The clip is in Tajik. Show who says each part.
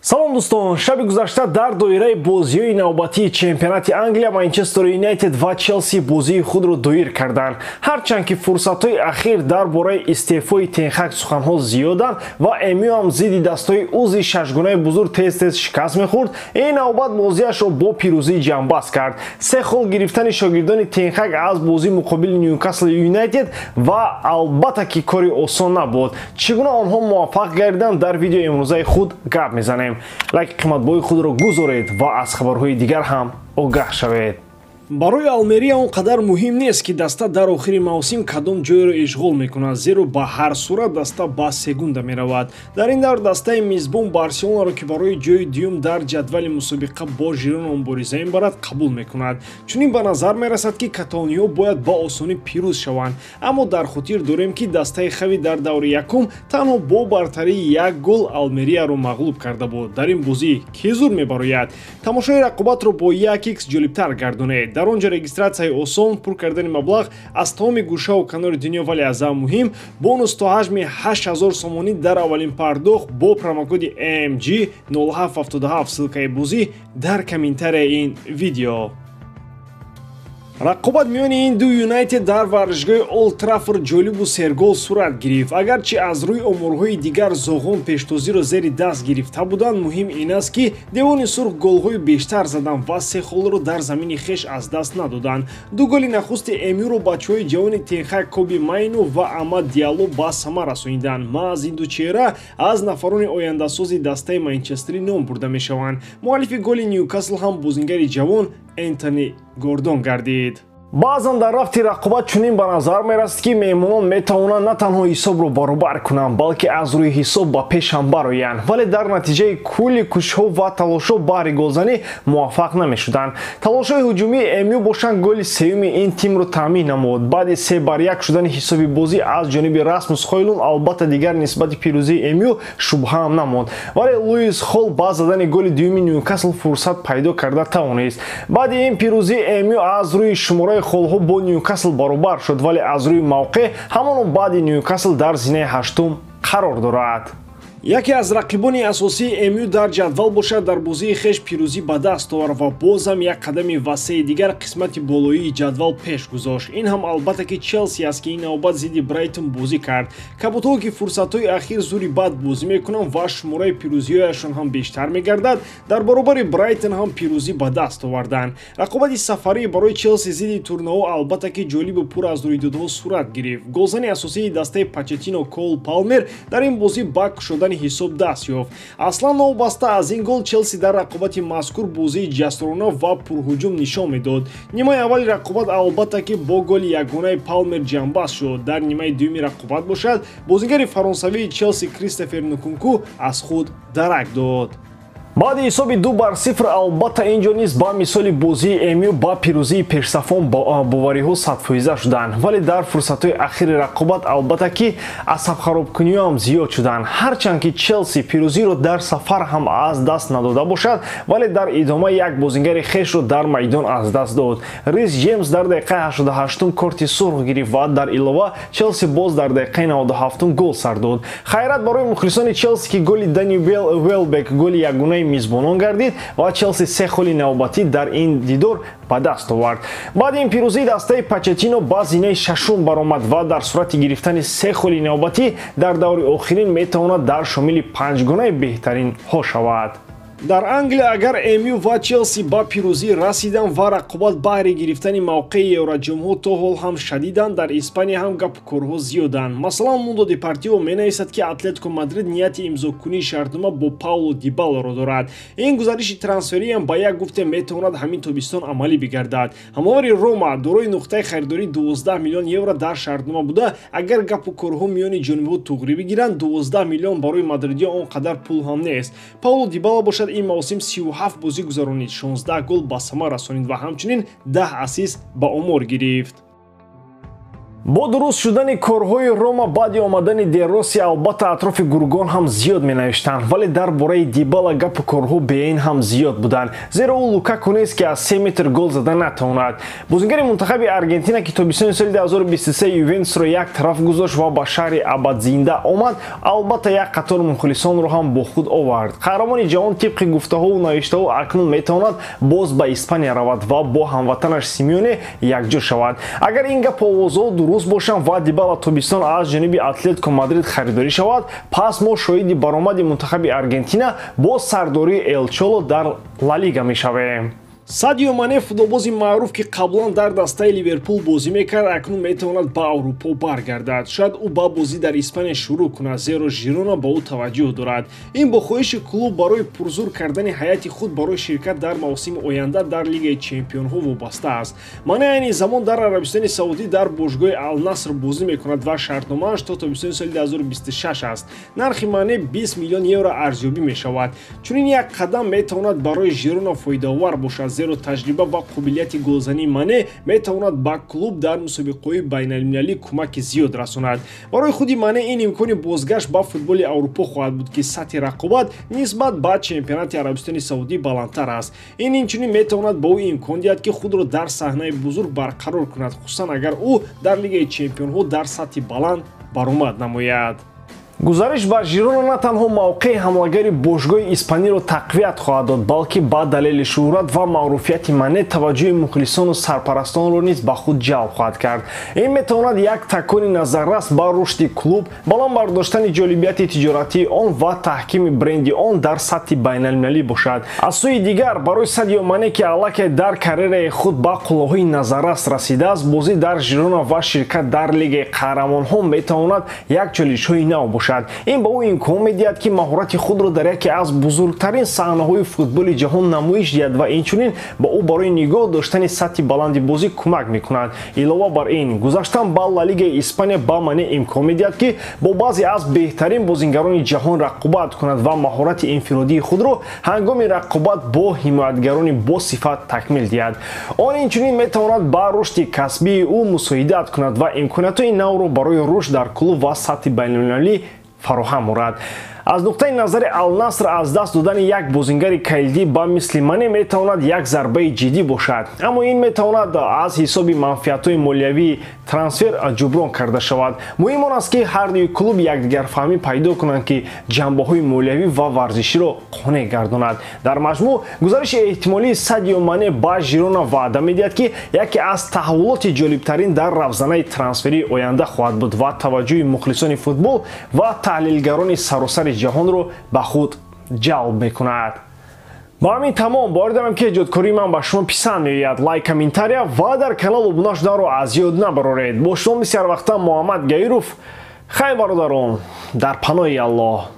Speaker 1: Салом, дӯстон! Шаби гузашта дар доираи бозиҳои навбатии чемпионати Англия Манчестер Юнайтед ва Челси бозии худро доир карданд. Ҳарчанд ки фурсатҳои ахир дар бораи истеъфои Тен Хаг суханҳо зиёданд ва МЮ ҳам зидди дастҳои узви шашгунаи бузург тез-тез шикаст мехӯрд, ин навбат бозиашро бо пирӯзӣ ҷамъбаст кард. Се хол гирифтани шогирдони Тен Хаг аз бозии муқобили Ньюкасл Юнайтед ва албатта ки кори осон набуд. Чӣ гуна онҳо муваффақ гардиданд, дар видеои имрӯзаи худ гап мезанем. Лайки қиматбоҳои худро гузоред ва аз хабарҳои дигар ҳам огаҳ шавед.
Speaker 2: Барои Алмерия он қадар муҳим нест, ки даста дар охири мавсим кадом ҷойро ишғол мекунад, зеро ба ҳар сурат даста ба Сегунда меравад. Дар ин давр дастаи мизбон Барселонаро, ки барои ҷои дуюм дар ҷадвали мусобиқа бо Жирона мубориза мебарад, қабул мекунад. Чунин ба назар мерасад, ки каталониҳо бояд ба осонӣ пирӯз шаванд, аммо дар хотир дорем, ки дастаи Хави дар даври якум танҳо бо бартарии як гол Алмерияро мағлуб карда буд. Дар ин бозӣ кӣ зур мебарояд? Тамошои рақобатро бо 1x ҷолибтар гардонед. Дар он ҷо регистратсияи осон, пур кардани маблағ аз тамоми гӯшаву канори дунё, вале аз ҳама муҳим бонус то ҳаҷми 8000 сомонӣ дар аввалин пардохт бо промокоди MG 0777. Ссылкаи бозӣ дар комментарияи ин видео. Рақобат миёни ин ду Юнайтед дар варзишгоҳи Олд Траффорд ҷолибу сергол сурат гирифт. Агарчи аз рӯи оморҳои дигар зоғон пештозиро зери даст гирифта буданд, муҳим ин аст, ки девони сурх голҳои бештар заданд ва се холро дар замини хеш аз даст надоданд. Ду голи нахусти МЮро бачаҳои ҷавони Тен Хаг Коби Майну ва Амад Диало ба самар расониданд. Маҳз ин ду чеҳра аз нафарони ояндасози дастаи манчестерӣ ном бурда мешаванд. Муаллифи голи Ньюкасл ҳам бозингари ҷавон Энтони Гордон гардид.
Speaker 1: Баъзан дар рафти рақобат чунин ба назар мерасад, ки меҳмонон метавонанд на танҳо ҳисобро баробар кунанд, балки аз рӯи ҳисоб ба пеш ҳам бароянд, вале дар натиҷаи кулли кӯшишҳо ва талошҳо баҳри голзанӣ муваффақ намешуданд. Талошҳои ҳуҷумии МЮ бошанд голи сеюми ин тимро таъмин намуд. Баъди 3-1 шудани ҳисоби бозӣ аз ҷониби Расмус Хойлун албатта дигар нисбати пирӯзии МЮ шубҳа ҳам намонд, вале Луис Холл ба задани голи дуюми Ньюкасл фурсат пайдо карда тавонист. Баъди ин пирӯзӣ МЮ аз рӯи шумораи холҳо бо Ньюкасл баробар шуд, вале аз рӯи мавқеъ ҳамоно баъди Ньюкасл дар зинаи ҳаштум қарор дорад.
Speaker 2: Яке аз рақибони асосии МЮ дар ҷадвал бошад, дар бозии хеш пирӯзӣ ба даст овард ва бозам як қадами васеи дигар қисмати болоии ҷадвал пеш гузошт. Ин ҳам албатта ки Челси аст, ки ин навбат зидди Брайтон бозӣ кард. Кабутҳо, ки фурсатҳои ахир зури бад бозӣ мекунанд ва шумораи пирӯзиҳояшон ҳам бештар мегардад, дар баробари Брайтон ҳам пирӯзӣ ба даст оварданд. Рақобати сафарӣ барои Челси зидди турнаҳо албатта ки ҷолибу пур аз рӯйдодҳо сурат гирифт. Голзани асосии дастаи Почеттино Кол Палмер дар ин бозӣ ба кушодани ҳисоб даст ёфт. Аслан новобаста аз ин гол Челси дар рақобати мазкур бозии ҷасурона ва пурҳуҷум нишон медод. Нимаи аввали рақобат албатта ки бо голи ягонаи Палмер ҷамъбаст шуд. Дар нимаи дуюми рақобат бошад, бозигари фаронсавии Челси Кристофер Нкунку аз худ дарак дод.
Speaker 1: Баъди ҳисоби 2-0 албатта ин ҷо низ ба мисоли бозии МЮ ба пирӯзии пешсафон бовариҳо садфоиза шуданд, вале дар фурсатҳои ахири рақобат албатта ки асабхаробкуниҳо ҳам зиёд шуданд. Ҳарчанд ки Челси пирӯзиро дар сафар ҳам аз даст надода бошад, вале дар идома як бозингари хешро дар майдон аз даст дод. Рис Ҷеймс дар дақиқаи 88 корти сурх гирифт ва дар илова Челси боз дар дақиқаи 97 гол сар дод. Хайрат барои мухлисони Челси, ки голи Дани Велбек голи ягонаи мизбонон гардид ва Челси се холи навбатӣ дар ин дидор ба даст овард. Баъди ин пирӯзӣ дастаи Почеттино ба зинаи шашум баромад ва дар сурати гирифтани се холи навбатӣ дар даври охирин метавонад дар шомили панҷгонаи беҳтаринҳо шавад.
Speaker 2: Дар Англия агар МЮ ва Челси ба пирӯзӣ расиданд ва рақобат баҳри гирифтани мавқеи Евроҷомҳо то ҳол ҳам шадиданд, дар Испания ҳам гапу корҳо зиёданд. Масалан, Мундо Депортиво менависад, ки Атлетико Мадрид нияти имзокунии шартнома бо Пауло Дибаларо дорад. Ин гузариши трансфериам ба як гуфте метавонад ҳамин тобистон амалӣ бигардад. Ҳамовари Рома дорои нуқтаи харидории 12 миллион евро дар шартнома буда, агар гапу корҳо миёни ҷонибҳо туғрӣ бигиранд, 12 миллион барои мадридиҳо он қадар пул ҳам нест. Пауло Дибала бошад ин мавсим 37 бозӣ гузаронид, 16 гол ба самар расонид ва ҳамчунин 10 ассист ба омор гирифт.
Speaker 1: Бо дуруст шудани корҳои Рома баъди омадани Де Росси албатта атрофи гургон ҳам зиёд менавиштанд, вале дар бораи Дибала гапу корҳо беин ҳам зиёд буданд, зеро ӯ Лукаку нест, ки аз 3 метр гол зада натавонад. Бозингари мунтахаби Аргентина, ки тобистони соли 2023 Ювентусро як тараф гузошт ва ба шаҳри абадзинда омад, албатта як қатор мухлисонро ҳам бо худ овард. Қаҳрамони ҷаҳон тибқи гуфтаҳову навиштаҳо акнун метавонад боз ба Испания равад ва бо ҳамватанаш Симеоне якҷо шавад. Агар ин гапу овозҳо дуруст бошанд ва Дибала тобистон аз ҷониби Атлетико Мадрид харидорӣ шавад, пас мо шоҳиди баромади мунтахаби Аргентина бо сардории Эл Чоло дар Ла Лига мешавем.
Speaker 2: Садио Мане, футболбози маъруф, ки қаблан дар дастаи Ливерпул бозӣ мекард, акнун метавонад ба Аврупо баргардад. Шояд ӯ ба бозӣ дар Испания шурӯъ кунад, зеро Жирона ба ӯ таваҷҷӯҳ дорад. Ин бо хоҳиши клуб барои пурзур кардани ҳайати худ барои ширкат дар мавсими оянда дар Лигаи чемпионҳо вобаста аст. Мане айни замон дар Арабистони Саудӣ дар бошгоҳи Ал-Наср бозӣ мекунад ва шартномааш то тобистони соли 2026 аст. Нархи Мане 20 миллион евро арзёбӣ мешавад. Чунин як қадам метавонад барои Жирона фоидаовар бошад, зеро таҷриба ва қобилияти голзании Мане метавонад ба клуб дар мусобиқаҳои байналмилалӣ кӯмаки зиёд расонад. Барои худи Мане ин имкони бозгашт ба футболи Аврупо хоҳад буд, ки сатҳи рақобат нисбат ба чемпионати Арабистони Саудӣ баландтар аст. Ин инчунин метавонад ба ӯ имкон диҳад, ки худро дар саҳнаи бузург барқарор кунад, хусусан агар ӯ дар Лигаи чемпионҳо дар сатҳи баланд баромад намояд.
Speaker 1: Гузариш ба Жирона на танҳо мавқеи ҳамлагари бошгоҳи испаниро тақвият хоҳад дод, балки ба далели шӯҳрат ва маъруфияти Мане таваҷҷӯҳи мухлисону сарпарастонро низ ба худ ҷалб хоҳад кард. Ин метавонад як такони назаррас ба рушди клуб, баланд бардоштани ҷолибияти тиҷоратии он ва таҳкими бренди он дар сатҳи байналмилалӣ бошад. Аз сӯи дигар, барои Садио Мане, ки аллакай дар карьераи худ ба қуллаҳои назаррас расидааст, бозӣ дар Жирона ва ширкат дар Лигаи қаҳрамонҳо метавонад як чолишҳои нав бошад. Ин ба ӯ имкон медиҳад, ки маҳорати худро дар яке аз бузургтарин саҳнаҳои футболи ҷаҳон намоиш диҳад ва инчунин ба ӯ барои нигоҳ доштани сатҳи баланди бозӣ кӯмак мекунад. Илова бар ин, гузаштан ба Ла Лигаи Испания ба Мане имкон медиҳад, ки бо баъзе аз беҳтарин бозингарони ҷаҳон рақобат кунад ва маҳорати инфиродии худро ҳангоми рақобат бо ҳимоятгарони босифат такмил диҳад. Он инчунин метавонад ба рушди касбии ӯ мусоидат кунад ва имкониятҳои навро барои рушд дар клуб ва сатҳи байналмилалӣ фароҳам орад. Аз нуқтаи назари Ал-Наср аз даст додани як бозингари калидӣ ба мисли Мане метавонад як зарбаи ҷиддӣ бошад, аммо ин метавонад аз ҳисоби манфиатҳои молиявии трансфер ҷуброн карда шавад. Муҳим он аст, ки ҳар дуи клуб якдигарфаҳмӣ пайдо кунанд, ки ҷанбаҳои молиявӣ ва варзиширо қонеъ гардонад. Дар маҷмӯъ, гузариши эҳтимолии Садио Мане ба Жирона ваъда медиҳад, ки яке аз таҳаввулоти ҷолибтарин дар равзанаи трансферии оянда хоҳад буд ва таваҷҷӯҳи мухлисони футбол ва таҳлилгарони саросари ҷаҳонро ба худ ҷалб мекунад. Ба ҳамин тамом. Бовар дорам, ки эҷодкории ман ба шумо писанд меояд. Лайк, комментария ва дар канал обуна шуданро аз ёд набароред. Бо шумо мисли ҳарвақта Муҳаммад Гаиров. Хайр, бародарон, дар паноҳи Аллоҳ.